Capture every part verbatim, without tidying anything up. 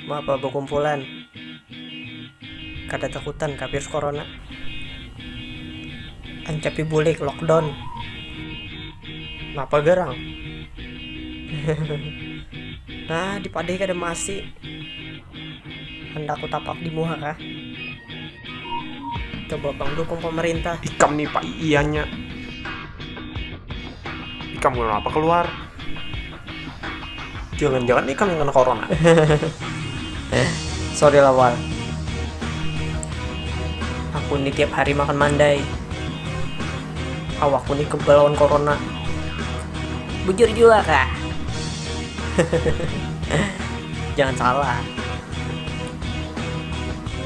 Mapa bakumpulan? Kada takutan ka virus corona? Ancapi bulik lockdown. Napa garang? Nah, dipadai kada maasi. Handak ku tapak di muha kah? Coba pang dukung pemerintah. Ikam ni pai ianya. Ikam kenapa keluar? Jangan-jangan ikam yang kena corona. Sorry lah, Wal. Aku ni tiap hari makan mandai. Awakku ni kebal lawan corona. Bujur jua kah? Jangan salah.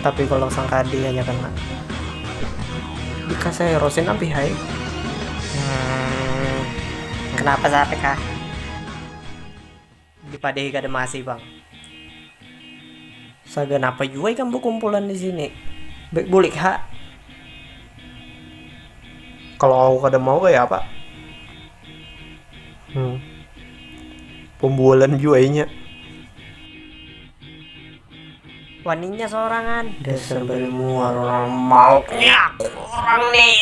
Tapi kalau sangkadi aja kena. Dikasih rosin ampih hai. Hmm, kenapa sampai kah? Dipadahi kada maasi, Bang. Sagan apa jua ikam bakumpulan di sini? Baik bulik ha. Kalau aku kada mau kayak apa? Hmm. Pembualan jua inya. Waninya sorangan. Dasar bermuar orang mauknya aku orang nih.